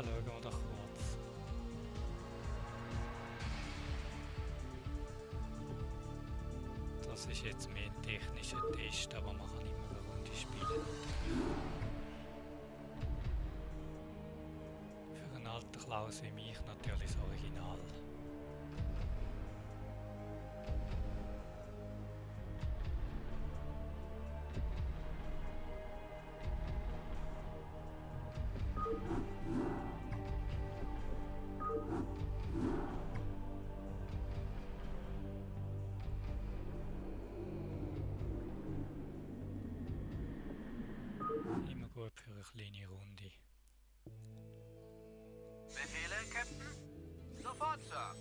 schauen wir doch kurz. Das ist jetzt mehr ein technischer Test, aber man kann immer eine Runde spielen. Für einen alten Klaus wie mich natürlich das Original. Immer gut für eine kleine Runde. Befehle, Captain? Sofort, Sir.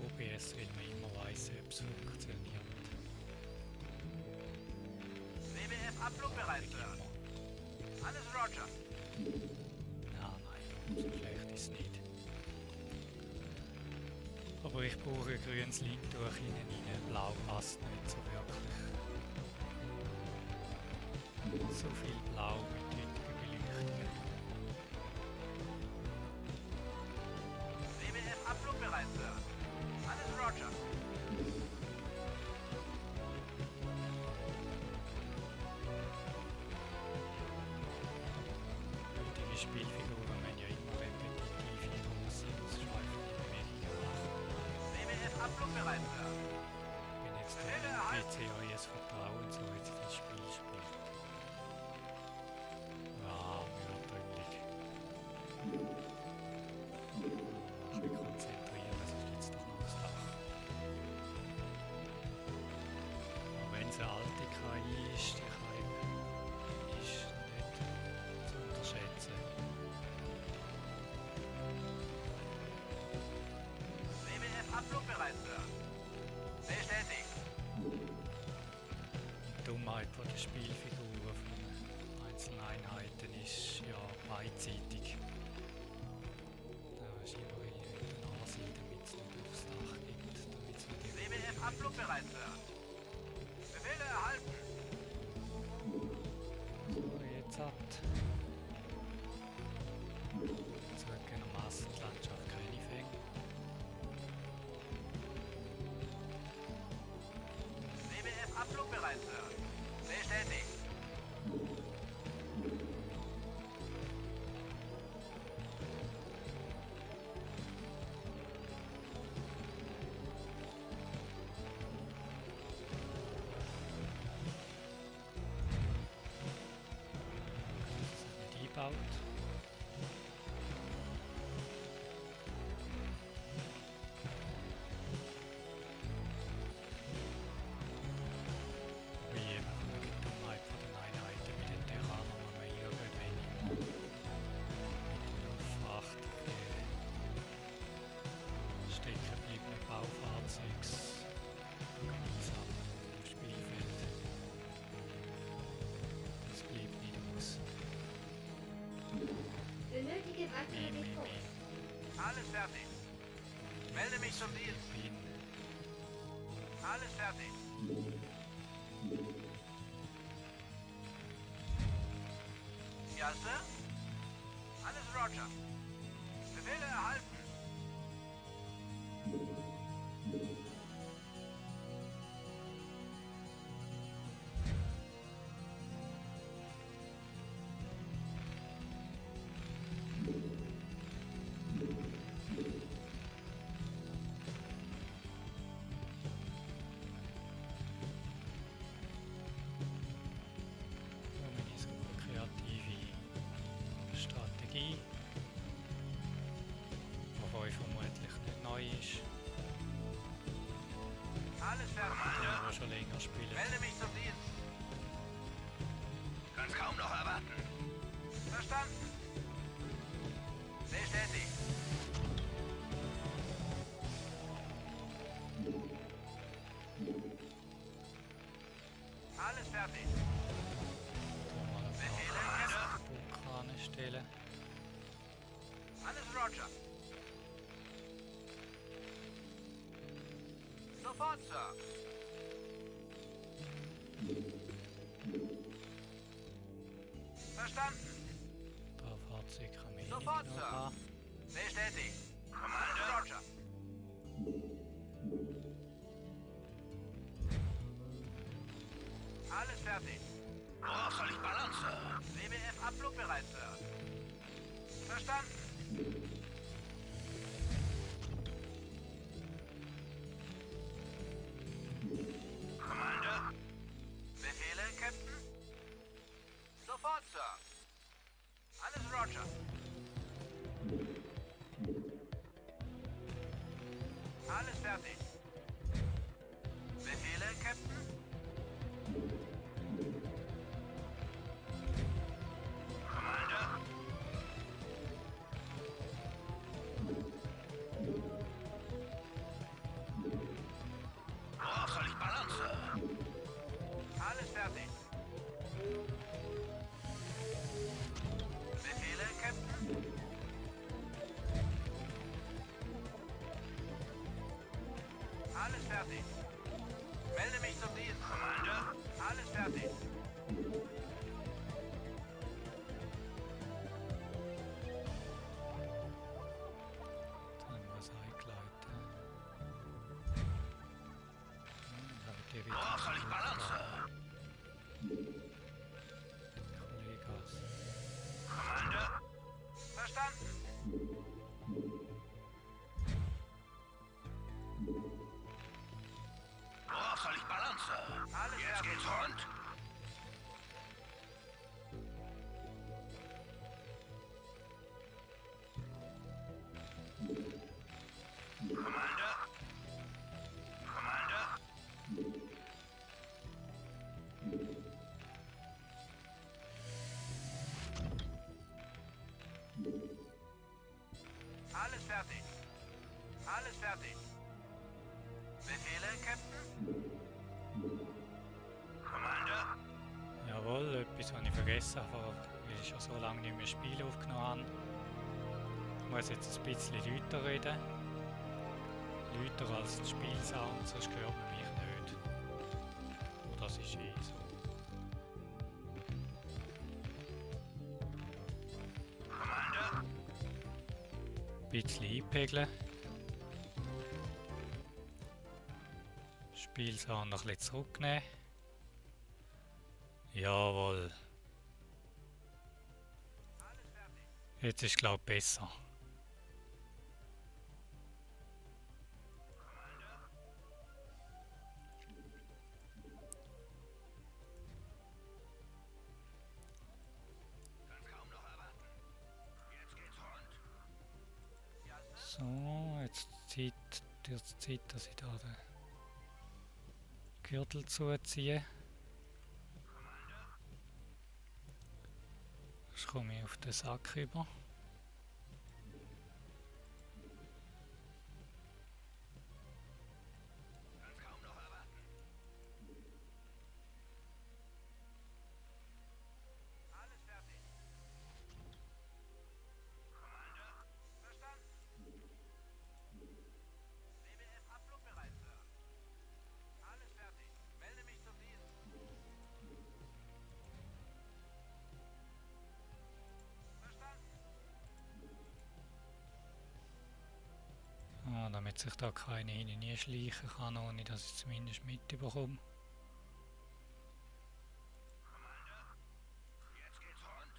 OBS will man immer weiss, ob es funktioniert. WBF abflugbereit, Sir. Alles Roger. Nein, so schlecht ist es nicht. Aber ich brauche ein grünes Leintuch innen rein, blau passt nicht so wirklich. So viel Blau mit heutigen Beleuchtungen. WBF abflugbereit, Sir. Alles Roger. Heutige Spielfiguren wenn ja immer repetitiv in große, ausschweifende Bewegungen machen. WBF abflugbereit, Sir. Ich bin jetzt Befehle dem erhalten. PC eures Vertrauens, so jetzt das Spiel spielt. Ja, müherdrücklich. Ach, ich konzentrieren, sonst jetzt doch noch das Dach. Aber wenn es eine alte KI ist, die KI ist nicht zu unterschätzen. WBF abflugbereit, Sir. Bestätigt. Die Dummheit von der Spielfiguren von einzelnen Einheiten ist ja beidseitig. Da ist immer eine Ansicht, damit es nicht aufs Dach gibt, damit es nicht WBF abflugbereit, Sir. Befehle erhalten. so jetzt hat. Zugegebenermaßen die Landschaft keine Fänge. WBF abflugbereit, Sir. Bestätigt. Nicht eingebaut. Wie immer von der Dummheit von den Einheiten mit den Terranern, wenn man irgendwann immer mit der Luftfracht stecken gebliebenen Baufahrzeugs einsammeln auf dem Spielfeld. Das blieb nicht aus. Benötige weitere Depots. Alles fertig. Melde mich zum Dienst. Bin Alles fertig. Ja, Sir? Alles Roger. Befehle erhalten. eine super kreative Strategie, die euch vermutlich nicht neu ist, Alles fertig. die aber schon länger spielen. Melde mich zum Dienst. Kann's kaum noch erwarten. Verstanden. Bestätigt. Alles fertig. Mal ein Befehle, paar Captain. Bunker anstellen. Alles Roger. Sofort, Sir. Verstanden. Da Fahrzeug kann mich Sofort, nicht Sir. haben. Bestätigt. Commander. Roger. Alles fertig. Worauf soll ich ballern, Sir? WWF abflugbereit, Sir. Verstanden. Commander? Befehle, Captain? Sofort, Sir. Alles Roger. Alles fertig. Befehle, Captain? Commander? Worauf soll ich ballern, Sir? Alles fertig. Befehle, Captain? Alles fertig. Melde mich zum Dienst. Commander? Alles fertig. Dann was eingleiten. Haben wir Worauf soll ich ballern, Sir? Kollegas. Commander? Verstanden. Worauf soll ich ballern, Sir? Alles Jetzt fertig. geht's rund. Commander? Commander? Alles fertig. Alles fertig. Befehle, Captain? Commander? Jawohl, etwas habe ich vergessen, weil ich schon so lange nicht mehr Spiel aufgenommen habe. Ich muss jetzt ein bisschen lauter reden. Lauter als der Spielsound, sonst hört man mich nicht. Und das ist eh so. Commander? Ein bisschen einpegeln. Spielsound noch ein bisschen zurücknehmen. Jawohl. Jetzt ist glaube ich besser. Kann's kaum noch erwarten. Jetzt geht's rund. So, jetzt wird es Zeit, dass ich da den Gürtel zuziehe. Jetzt komme ich auf den Sack rüber. Kann's kaum noch erwarten. Alles fertig. Commander? Verstanden. WWF abflugbereit, Sir. Alles fertig. Melde mich zum Dienst. Verstanden. Ah, damit sich da keine hinein schleichen kann, ohne dass ich es zumindest mitbekomme. Commander? Jetzt geht's rund.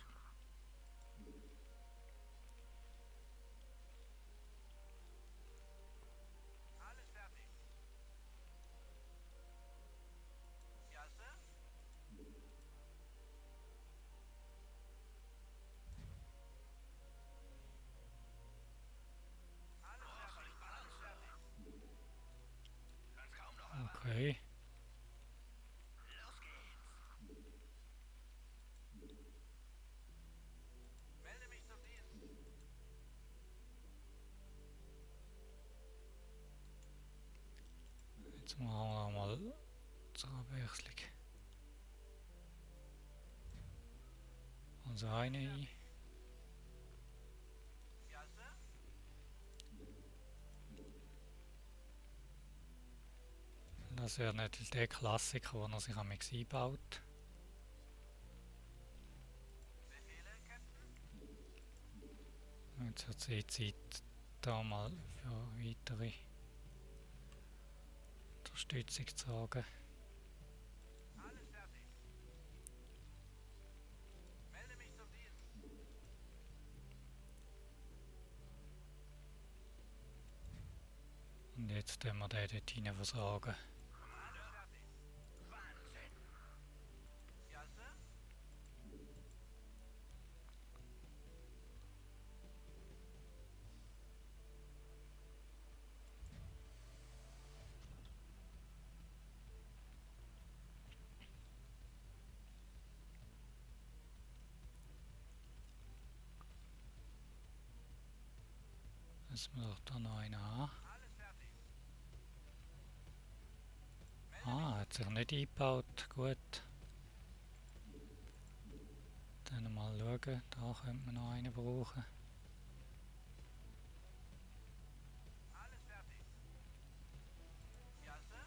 Alles fertig. Ja, Sir? Alles Worauf soll fertig. ich ballern, Sir? Kann's kaum noch erwarten. Okay. Los geht's. Melde mich zum Dienst. Jetzt machen wir mal zur Abwechslung. Also eine ein. Ja, Sir? Das wäre nicht der Klassiker, den er sich am einbaut. Befehle, Captain? Jetzt wird es Zeit, da mal für weitere Unterstützung zu sorgen. Alles fertig. Melde mich zum Dienst. Und jetzt können wir den dort hinein versorgen. Alles fertig. Wahnsinn. Ja, Sir? Müssen wir doch da noch einen an. Alles fertig. Ah, hat sich nicht eingebaut. Gut. Dann mal schauen. Da könnte man noch einen brauchen. Alles fertig. Ja, Sir?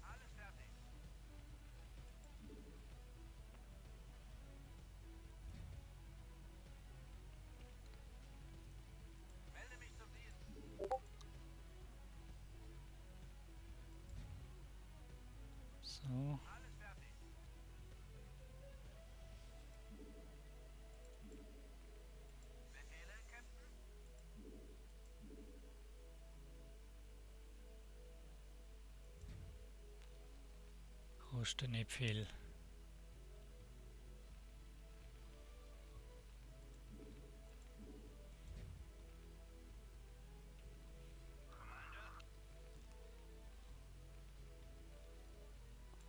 Alles fertig. Melde mich zum Dienst. So. Alles fertig. Befehle, Captain? Kostet nicht viel.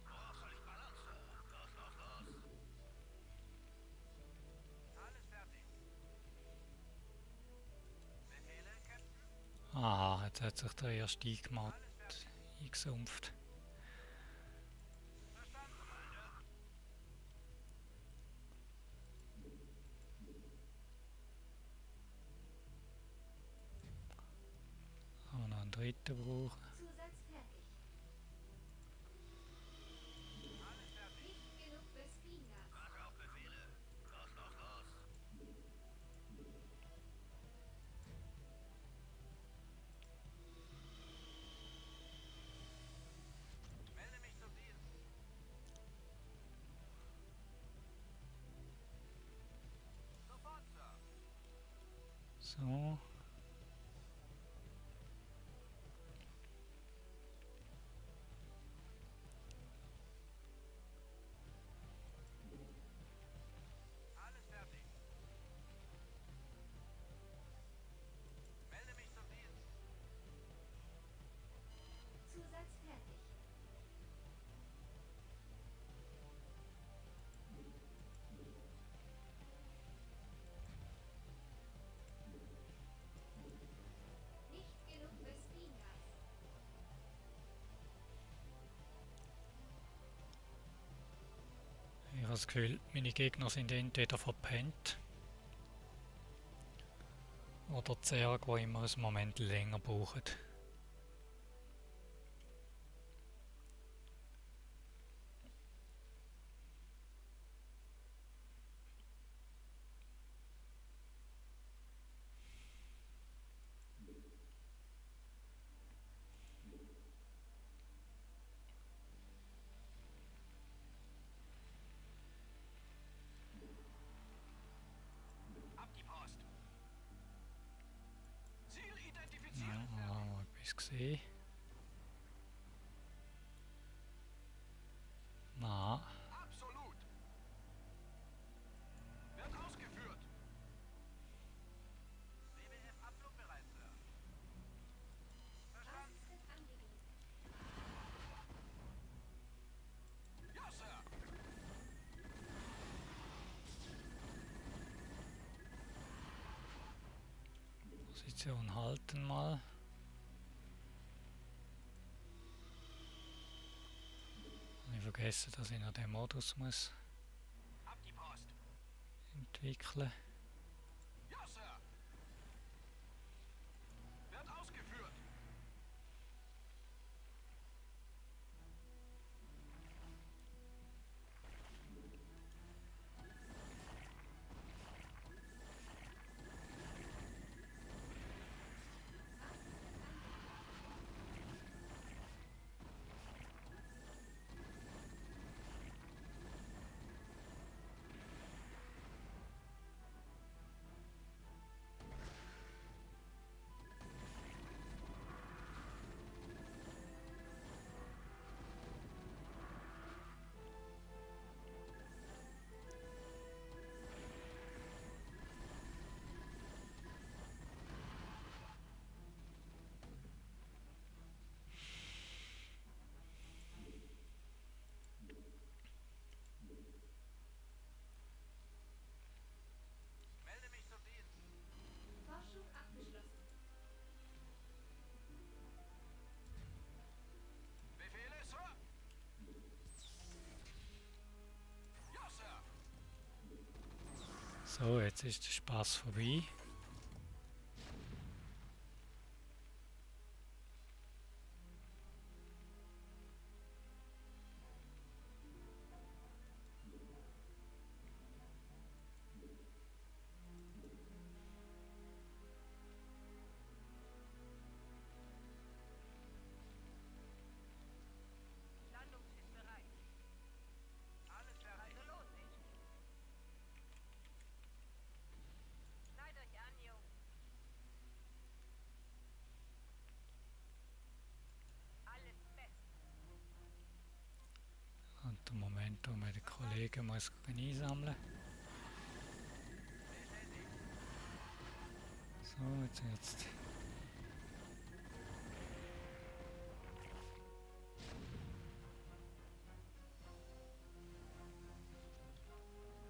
Worauf soll ich ballern, Sir? Los, los, los. Alles fertig. Befehle, Captain? Ah, jetzt hat sich der erste eingemacht, Alles fertig. eingesumpft. Verstanden. Aber noch einen dritten brauchen. Zusatz fertig. Alles fertig. Nicht genug Bespingas. Warte auf Befehle. Los, los, los. Melde mich zum Dienst. Sofort, Sir. So. Alles fertig. Melde mich zum Dienst. Zusatz fertig. Nicht genug Bespingas. Ich habe das Gefühl, meine Gegner sind entweder verpennt oder die Zerg, die immer einen Moment länger brauchen. Ab die Post. Ziel Ja, identifiziert. da haben wir etwas gesehen. Na, Absolut. Wird ausgeführt. BWF abflugbereit, Sir. Verstanden. Basisritt angegeben. Ja, Sir. Position halten mal. Ich vergesse, dass ich noch den Modus muss Ab die Post. entwickeln. Ja, Sir. Wird ausgeführt. Melde mich zum Dienst. Forschung abgeschlossen. Befehle, Sir. Ja, Sir. So, jetzt ist der Spaß vorbei. Landungsschiff bereit. Alles fertig. Also los, Agent. Schneidet euch an, Jungs. Alles fest. Und der Moment, wo man den Kollegen muss einsammeln. So, jetzt.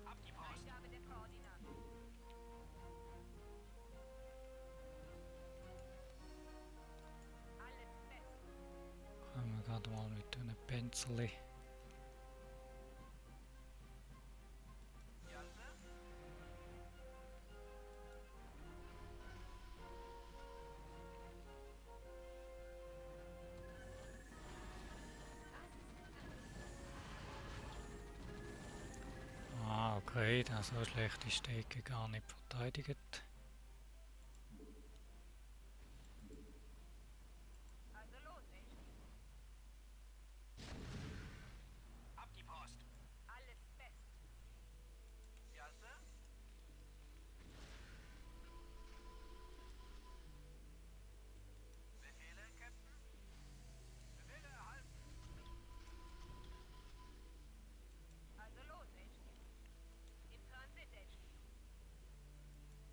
Ab die Post. Eingabe der Koordinaten. Alles fest. Kommen wir gerade mal mit einem Pencil. Ja, Sir. Ah, okay, das so schlecht ist die Ecke gar nicht verteidigt. Also los, Agent. Ab die Post. Alles fest. Ja, Sir. Befehle, Captain. Befehle erhalten. Also los, Agent. Im Transit, Agent.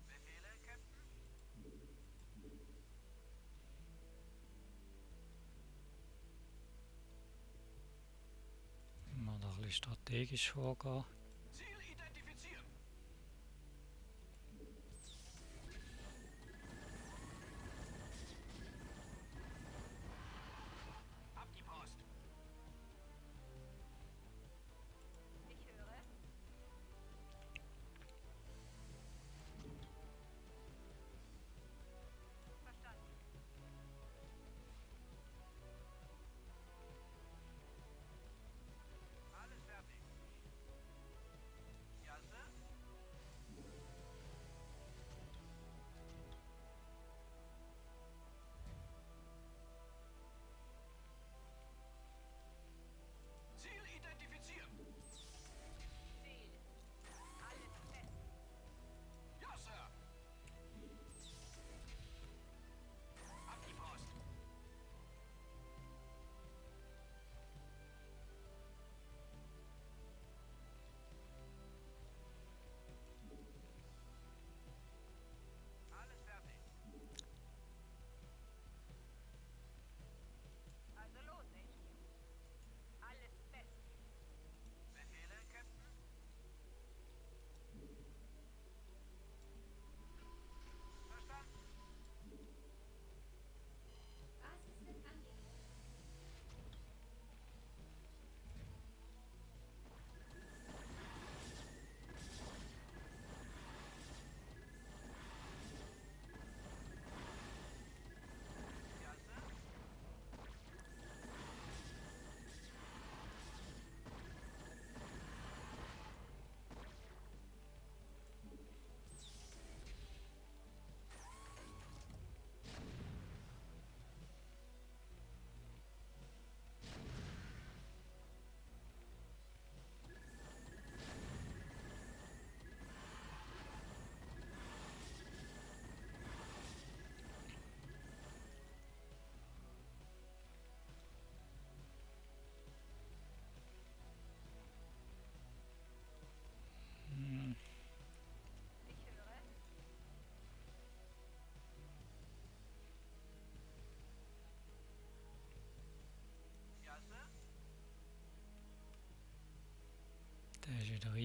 Befehle, Captain. Mal noch ein bisschen strategisch vorgehen. Ziel identifizieren. Ab die Post. Ich höre. Verstanden. Alles fertig.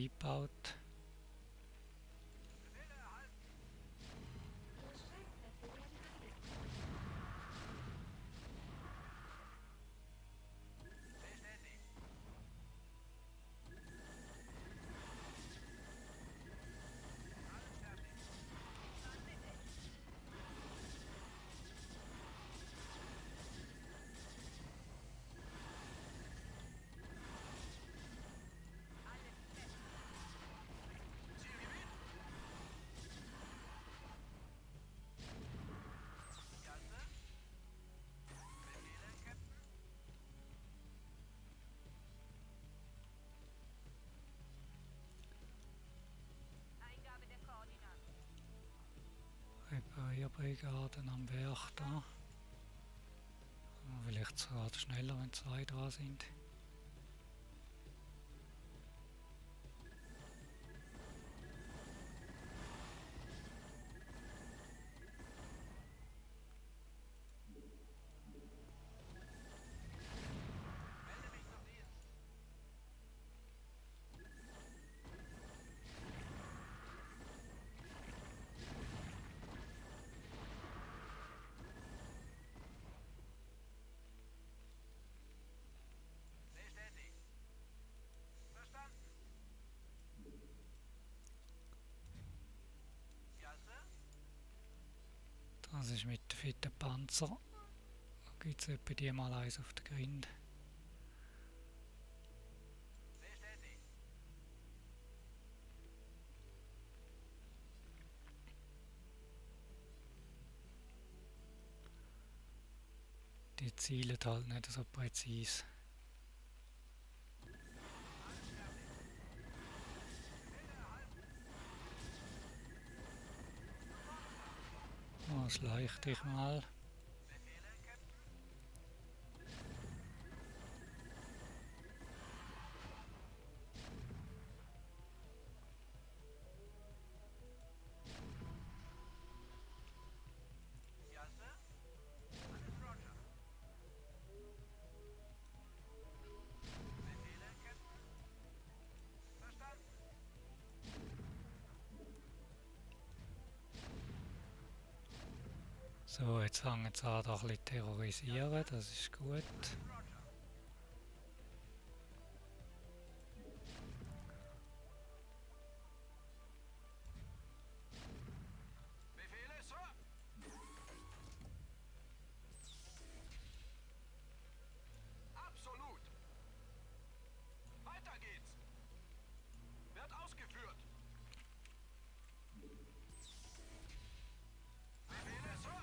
eingebaut. Befehle erhalten. Ihre Streitkräfte werden angegriffen. Bestätigt. Alles fertig. Zielgebiet. Jasse. Befehle, Captain. Eingabe der Koordinaten. Reparierbrigaden am Werk da. Vielleicht sogar schneller, wenn zwei da sind. Melde mich zum Dienst. Bestätigt. Verstanden. Jasse. Das ist mit den fetten Panzer. Da gibt es etwa die mal eins auf der Grind. Bestätigt. Die zielen halt nicht so präzise. Alles fertig. Befehle erhalten. Das leuchte ich mal. Befehle, Captain. Jasse. Alles Roger. Befehle, Captain. Verstanden. So, jetzt fangen sie an, da ein bisschen terrorisieren. Das ist gut. Roger. Befehle, Sir. Absolut. Weiter geht's. Wird ausgeführt. Befehle, Sir.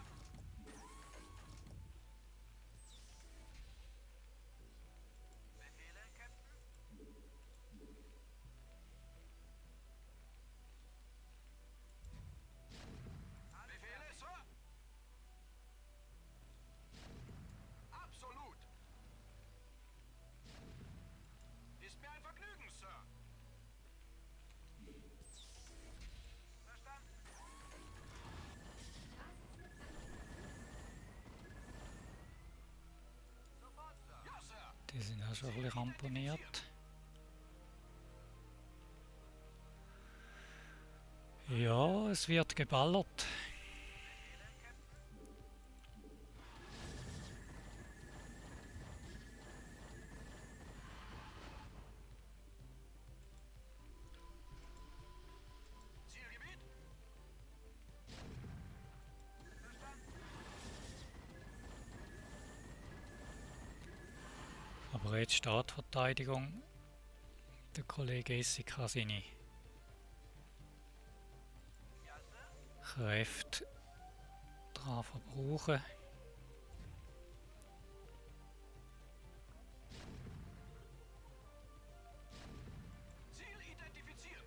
Befehle, Captain. Befehle, Sir. Absolut. Ist mir ein Vergnügen, Sir. Verstanden. Basis wird angegriffen. Sofort, Sir. Ja, Sir. Die sind auch schon ein bisschen ramponiert. Ja, es wird geballert. Befehle, Captain. Zielgebiet. Verstanden. Aber jetzt Startverteidigung. Der Kollege Essi kann seine Jasse. Kräfte dran verbrauchen. Ziel identifiziert.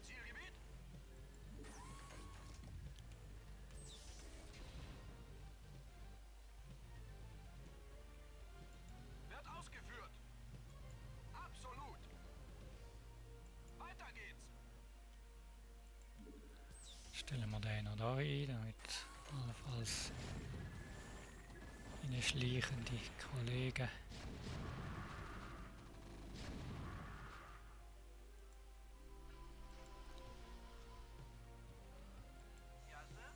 Zielgebiet. Wird ausgeführt. Absolut. Weiter geht's. Stellen wir den noch da ein, damit allenfalls Meine schleichende Kollegen. Ja, Sir?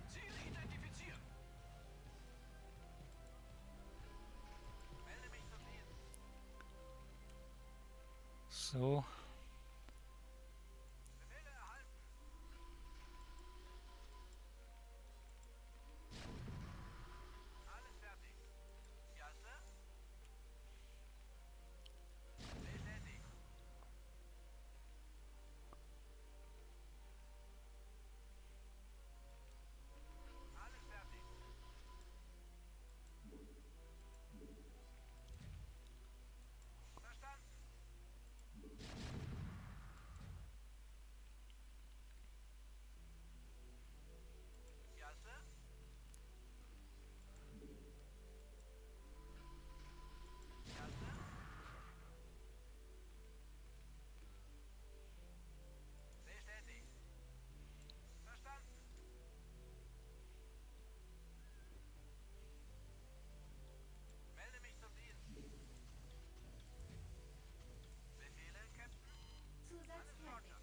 Ziel identifizieren. Melde mich zum Dienst. So. Befehle erhalten. Alles fertig. Ja, Sir? Bestätigt. Alles fertig. Verstanden. Ja, Sir? Ja, Sir? Bestätigt. Verstanden. Melde mich zum Dienst. Befehle, Captain? Zusatz Alles fertig. Roger.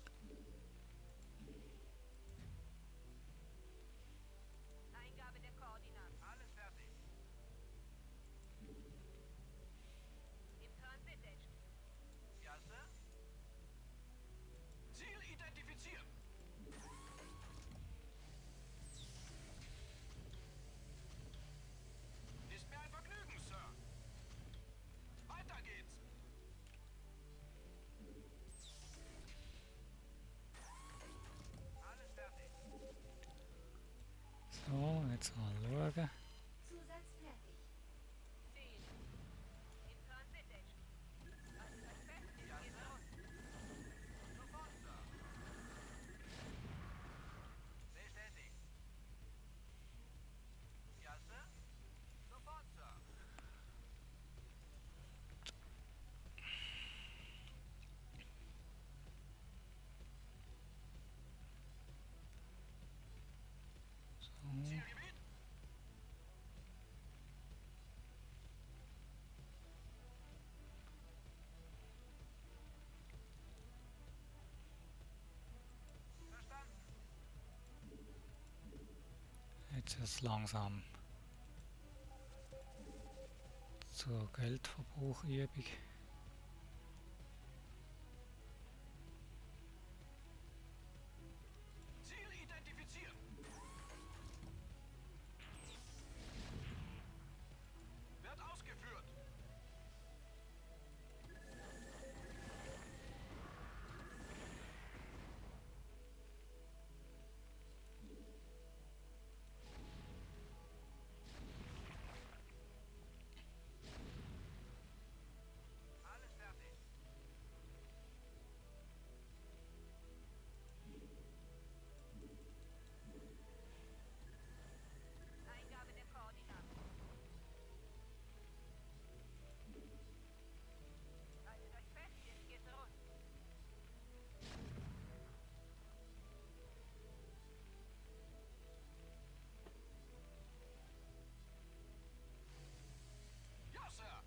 Eingabe der Koordinaten. Alles fertig. Im Transit Edge. Ja, Sir? Ziel identifizieren. Ist mir ein Vergnügen, Sir. Weiter geht's. Alles fertig. So, jetzt mal schauen. Zusatz fertig. Ziel. Im Transit Edge. Haltet euch fest, es geht los. Sofort, Sir. Bestätigt. Ja, Sir? Sofort, Sir. Zielgebiet? Verstanden. Jetzt ist es langsam zur Geldverbrauchübung. Ziel identifizieren. Wird ausgeführt. Alles fertig. Eingabe der Koordinaten. Haltet euch fest, jetzt geht's rund. Ja, Sir.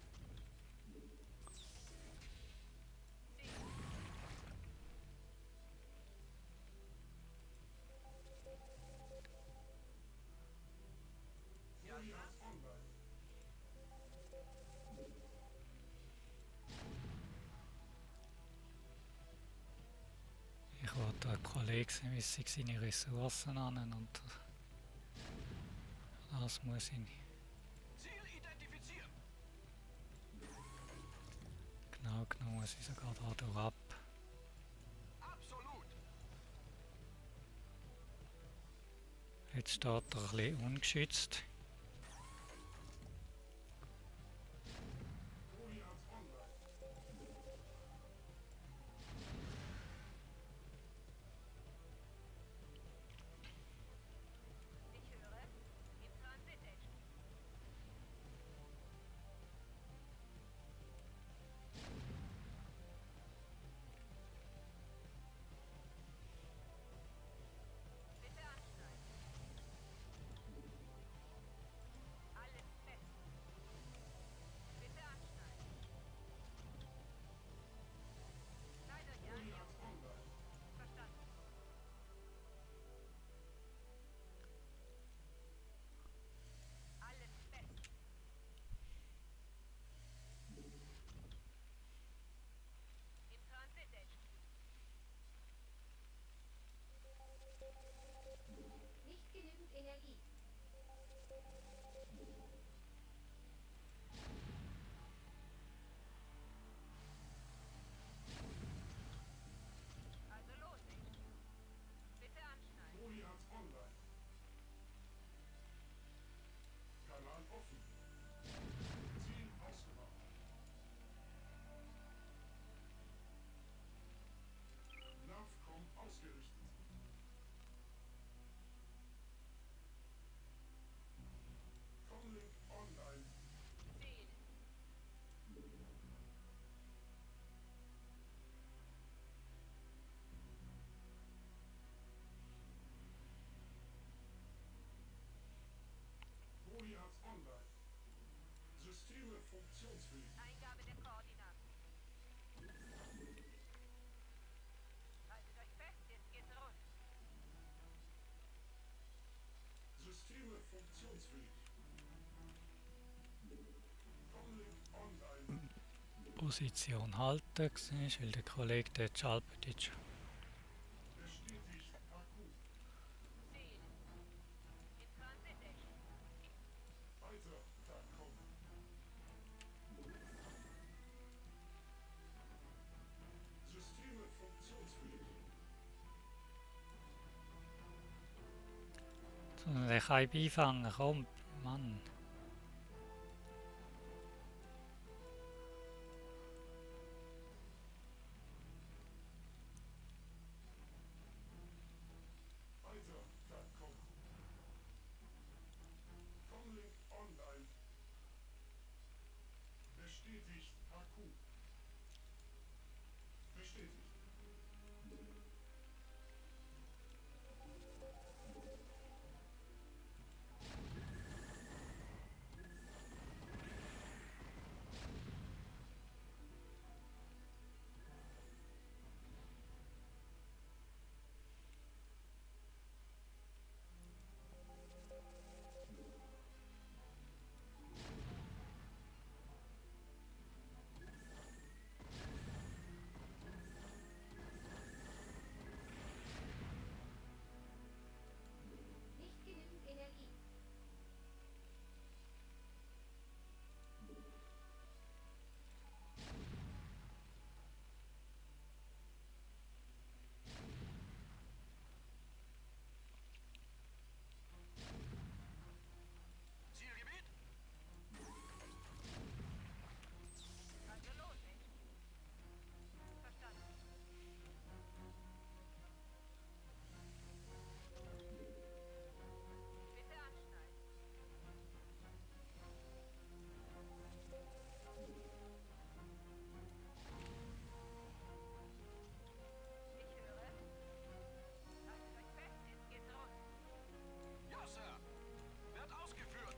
Ziel. Ja, Sir. Ich wollte einen Kollegen sehen, wie sich seine Ressourcen an und das muss ich Ziel identifizieren. genau genommen, muss ich sogar da durch ab. Absolut. Jetzt steht er ein bisschen ungeschützt. Ich höre. Im Transit Edge. Bitte anschneiden. Eingabe der Koordinaten. Haltet euch fest, jetzt geht's rund. Systeme funktionsfähig. Comlink online. Position halten, siehst, weil der Kollege dort schaltet schon. Bestätigt Akku. Ziel. In Transit. Weiter verkommen. Systeme funktionsfähig. So, den kann ich beifangen, komm, Mann. Weiter verkommen. Comlink online. Bestätigt Akku. Bestätigt. Nicht genügend Energie. Zielgebiet? Also los, Mensch. Verstanden. Bitte anschneiden. Ich höre. Haltet euch fest, jetzt geht's rund. Ja, Sir. Wird ausgeführt.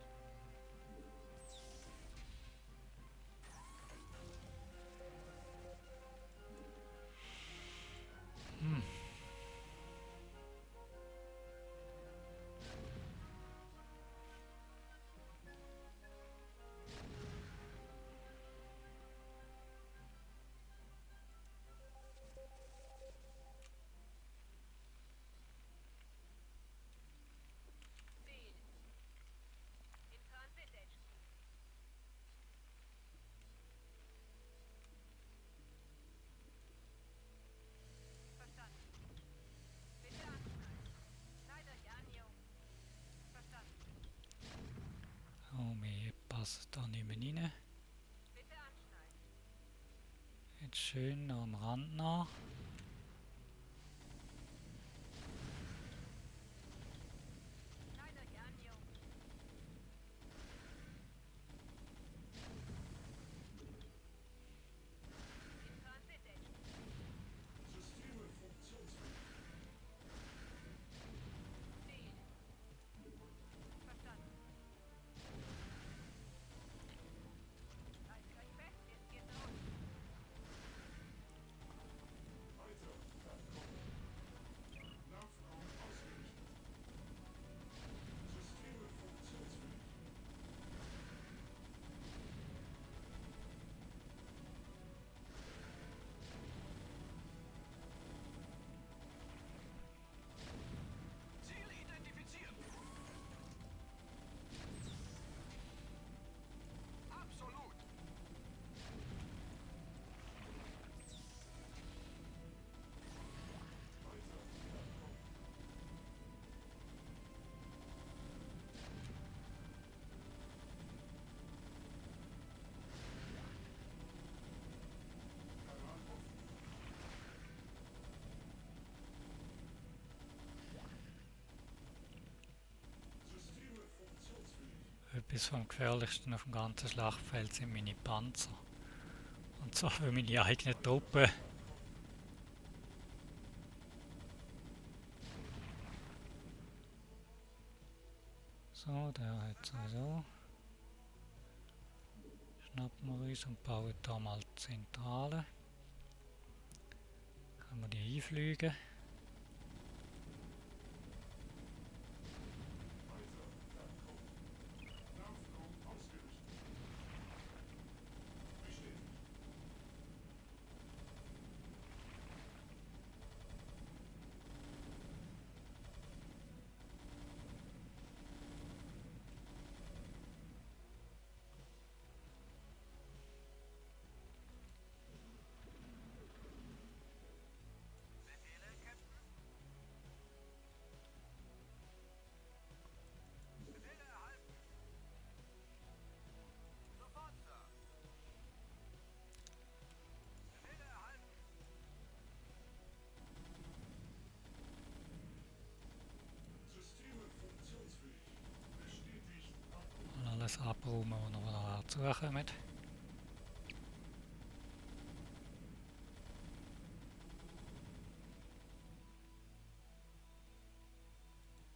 Ziel. In Transit. Verstanden. Bitte anschneiden. Leider Janjo. Verstanden. Oh, wir passen da nicht mehr rein. Bitte anschneiden. Jetzt schön noch am Rand nach. Leider Janjo. In Transit. Systeme funktionsfähig. Ziel. Verstanden. Haltet euch fest, jetzt geht's rund. Weiter verkommen. Nachkommen ausgerichtet. Systeme funktionsfähig. Ziel identifiziert. Absolut. Weiter verkommen. Kanal offen. Systeme funktionsfähig. Etwas vom Gefährlichsten auf dem ganzen Schlachtfeld sind meine Panzer. Und zwar für meine eigenen Truppen. So, der hat sowieso. schnappen wir uns und bauen da mal die Zentrale. Können wir die einfliegen. Befehle, Captain? Befehle erhalten. Sofort, Sir. Befehle erhalten. Systeme funktionsfähig. Bestätigt. Und alles abräumen, was noch dazukommt.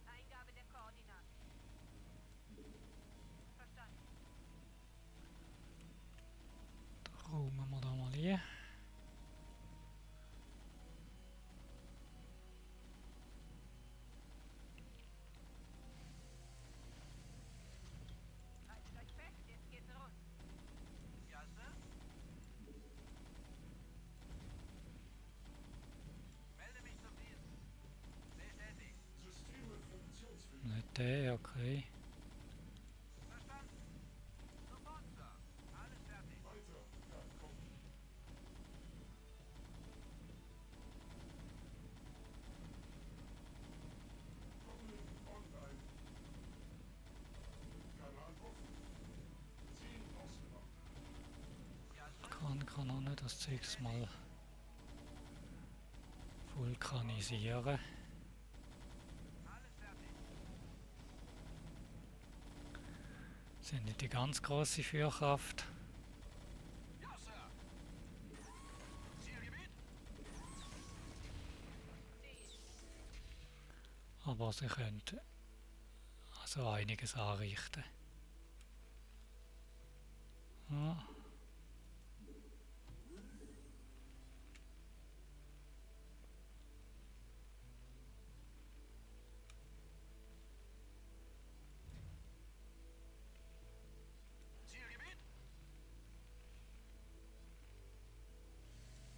Eingabe der Koordinaten. Verstanden. Da räumen wir da mal ein. Haltet euch fest, jetzt geht's rund. Ja, Sir? Melde mich zum Dienst. Bestätigt. Systeme funktionsfähig. Nicht der, okay. Verstanden. Sofort, Sir. Alles fertig. Weiter. Ankommen. Koppeln online. Kanal offen. Ziel ausgemacht. Ja, Sir? Kann auch nicht das Zeugs mal vulkanisieren. Alles fertig. Sind nicht die ganz große Feuerkraft, Ja, Sir. Zielgebiet? Ziel. aber sie können also einiges anrichten. Ja. Zielgebiet?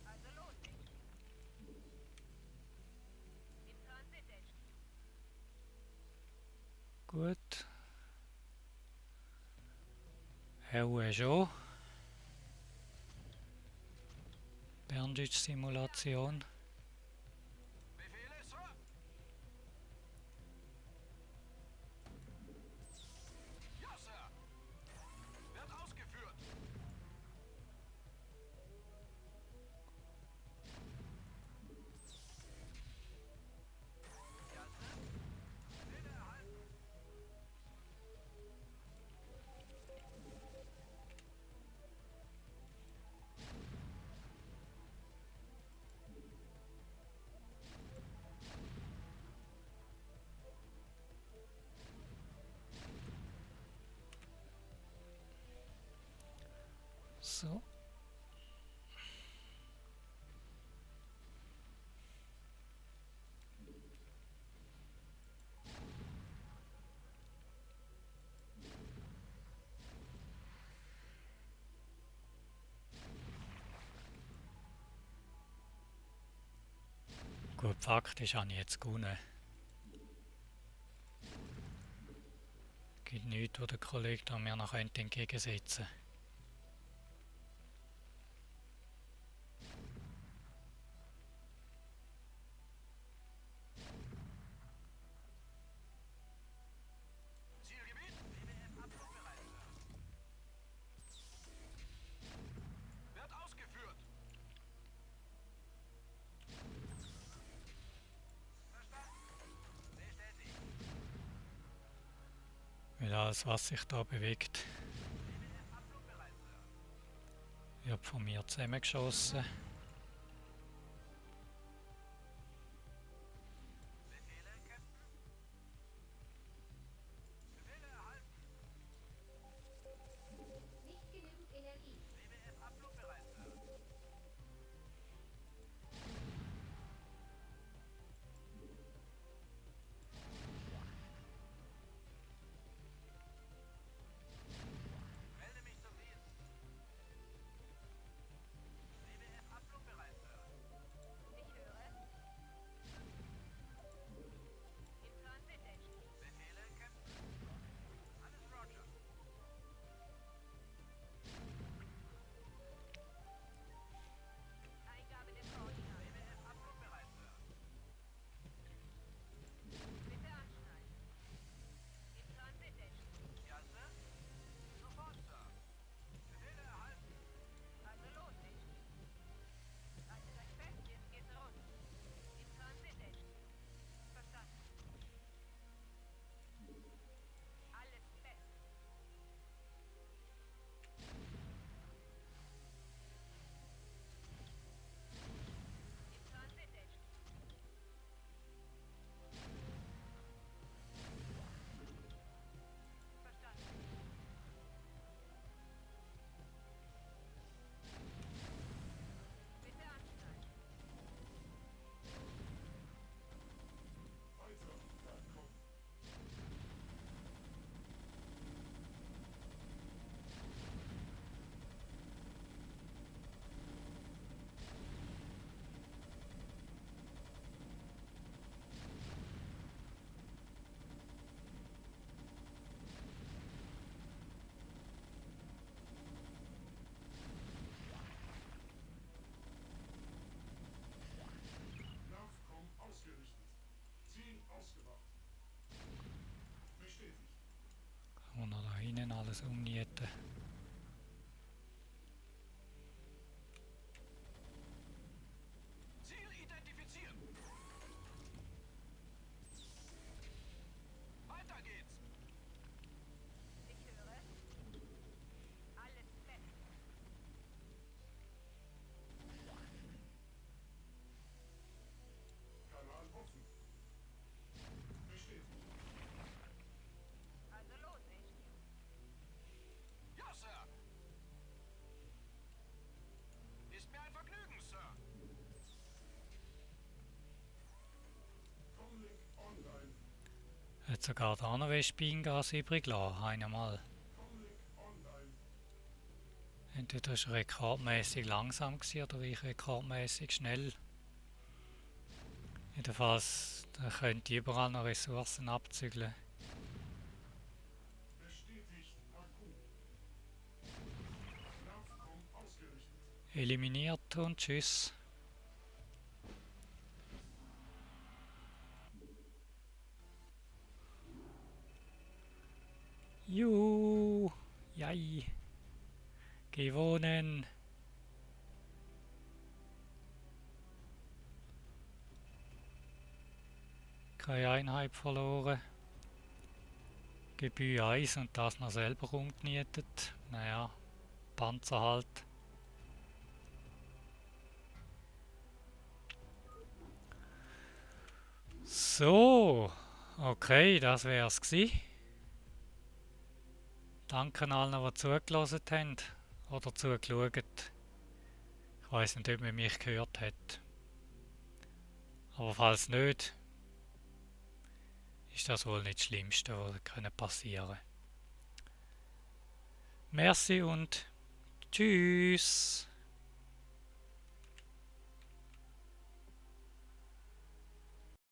Also los nicht. In Transit, HQ. Gut. Schon. Berndeutsch-Simulation. Befehle, Sir? Ja, Sir. Wird ausgeführt. Ja, Sir. Befehle erhalten. So. Gut, faktisch habe ich jetzt gewonnen. Gibt nichts, wo der Kollege da mir noch entgegensetzen könnte. Zielgebiet? BWF abflugbereit, Sir. Wird ausgeführt. Verstanden. Bestätigt. Weil alles, was sich da bewegt, BWF abflugbereit, Sir. wird von mir zusammengeschossen. Befehle, Captain? Befehle erhalten. Nicht genügend Energie. wir noch da hinten alles umnieten. Ziel identifiziert. Weiter geht's. Ich höre. Alles fest. Kanal offen. Bestätigt. Also los, HQ. Ja, Sir. Ist mir ein Vergnügen, Sir. Comlink online. Hat sogar da noch Westbeingas übrig gelassen, einmal. Comlink online. Entweder ist er rekordmäßig langsam gewesen, oder ich rekordmäßig schnell. Jedenfalls, da könnte ich überall noch Ressourcen abzügeln. Bestätigt Akku. Navcom ausgerichtet. Eliminiert und tschüss. Juhu, jai, gewonnen. Keine Einheit verloren. Gebühr 1 und das noch selber umgenietet. Naja, Panzer halt. So, okay, das wär's gsi. Danke allen, die zugelassen haben oder zugeschaut. Ich weiss nicht, ob man mich gehört hat. Aber falls nicht, ist das wohl nicht das Schlimmste, was passieren kann. Merci und tschüss.